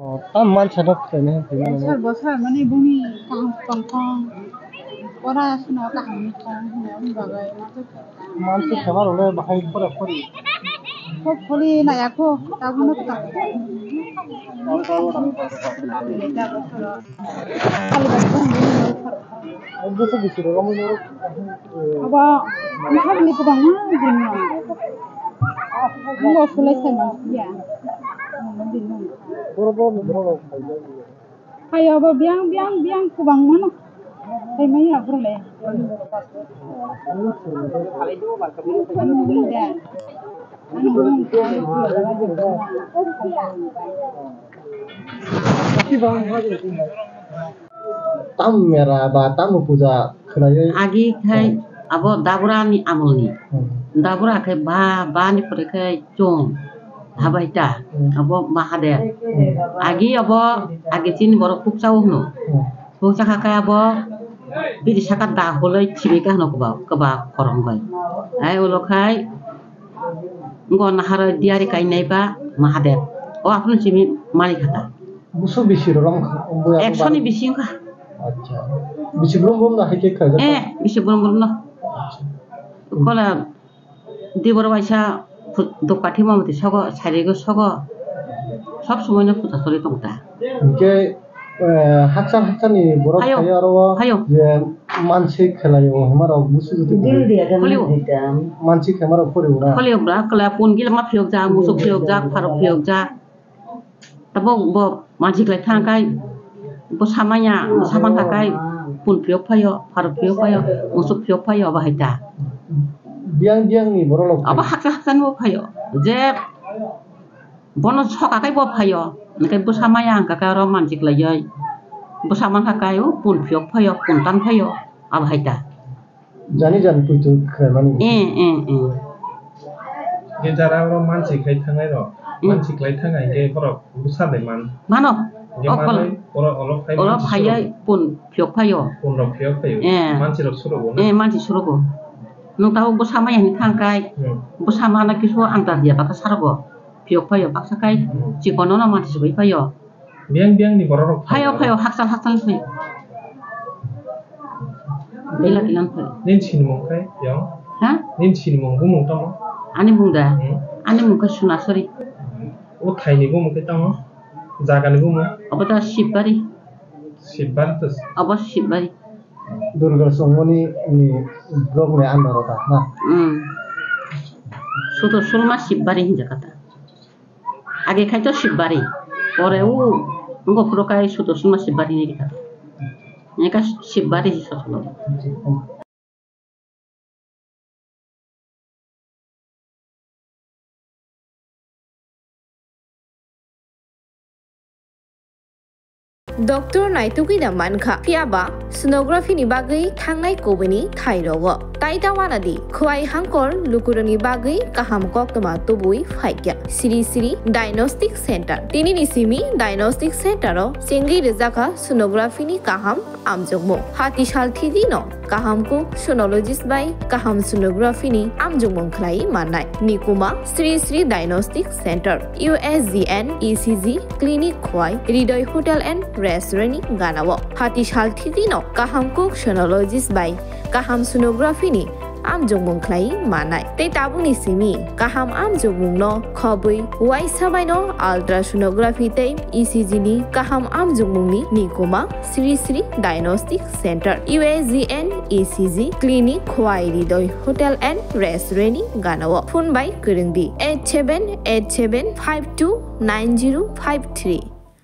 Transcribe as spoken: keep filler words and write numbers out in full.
O, tam mansa dok khaina hinwi mano. Sir, bo sir, mani buni kaham tongthong, pora sino kaham ni thong hwnwi bagwi. Mansi khema rok le bahai pora pori. Kok pori na ya ko, tabuk no ta. Abo, mahal ni kubang ma, bini ma. Abo sulai sai ma, ya. Bini ma. Boro, boro, boro, boro. Hai abo biang, biang, biang kubang mano. Hai mai ya bro le. Tam mera ba tam puja khwlaiwi. Agi khai abo Dabura ni amol ni. Hmm. Dabura khai ba, ba ni pore khai Chwng, habai ta, hmm, abo Mahadev. Hmm. Agi abo, agi chini borok kuksa o hwno. Hmm. Kuksa kha khe abo, bini saka da holoi chini khe hwno kwba, kwba khorang bai. Ai ulo khai, ngo nahara diari kainai ba Mahadev. O aphano chini malik kha ta. Busu bisi rwrwng kha, buya ekso ni bisi wngkha. Acha. Bisi brum brum da hai khe kha. Eh, bisi brum brum no. Acha. Kola Dibor waisa phu-, dopkathi mamati sogo, sarigo sogo, sob somoi no puja choli tongo ta. Hinkhe, eh, hakchal hakchal ni borok phaio, phaio aro o phaio. Je mansi khwlaio hwnma rok busu jutu khwlaio. Mansi khwma rok phuri ura. Khwlaio bra, khwlai pun gila ma phiyok jak, musuk phiyok jak, pharok phiyok jak. Tabok bo mansi kwlai thang khai, bo samaya, bo samang kha khai, pun phiyok phaio, pharok phiyok phaio, musuk phiyok phaio, abo hai ta. Biyang biyang ni borok rok abo phai. Haksa haksa ni bo phaio. Je bono soka khai bo phaio. Hingke bo samaya hingka khe oro mansi kwlaioi. Bo samang kha khai, o pun phiyok phaio, pun tan phaio, abo hai ta. Jani jani puitu khlaimani. Eh, eh, eh. Je jara oro mansi khai thangnai rok, hmm, mansi khlai thang hai khe borok bwsa de man. Mano. Je okol. Manwi oro olo khai olo mansi phaiya surok. Pun phiyok phaio. Pun rok phiyok phaio. Eh. Mansi rok surogo na? Eh, mansi surogo. Nwng tabuk bwsa maya hwnwi thang khai. Hmm. Bwsa mana kisu ang ta dia baka sarogo. Phiyok phaio baksa khai. Hmm. Chikon no mansi sugwi phaio. Biyang biyang ni borok rok phaio, phaio, hakchal hakchal phaio. Kila kila phaio. Nini sinimung khe yang? Ha? Nini sinimung bumung tamo? Ani mung da? Hmm. Ani mung khe Sunasori. O thaini bumung khe tamo? Jaga ni bumung? Obo da Sibari. Sibari to. Obo Sibari. Durga Songmoni ni blok ni under o ta na? Hmm. Sudo Sulma Sibari hinja kata. Age khai to Sibari. Pore u ngo phuru kai Sudo Suma Sibari ni rikha. Eka Sibari hi sotlo. Doctor naitugwi da mankha, phiya ba sonography ni bagwi thangnai kubuni thai rogo. Tai ta wana di, khwai hangkor lukurokni bagwi kaham koktwma tubui phaikya. Sri Sri Diagnostic Center. Tini ni simi Diagnostic Center o chengwi rwjakha sonography ni kaham amjokmung. Hati sal thidi no kaham kuk sonologist bai kaham sonography ni amjokmung khlai mannai. Nikuma Sri Sri Diagnostic Center, U S G N, E C G, clinic khwai, Hridoy Hotel and Restaurant ni ganao. Hati sal thidi no kaham kuk sonologist bai kaham sonography ni amjokmung khlai mannai. Tei tabukni simi kaham amjokmung no khobwi uaisa bai no ultrasonography tei E C G ni kaham amjokmung ni nikuma Sri Sri Diagnostic Center, U S G N, E C G, clinic khwai Hridoy Hotel and Restaurant ni ganao. Phone bai kwrwng di eight seven eight seven five two nine zero five three.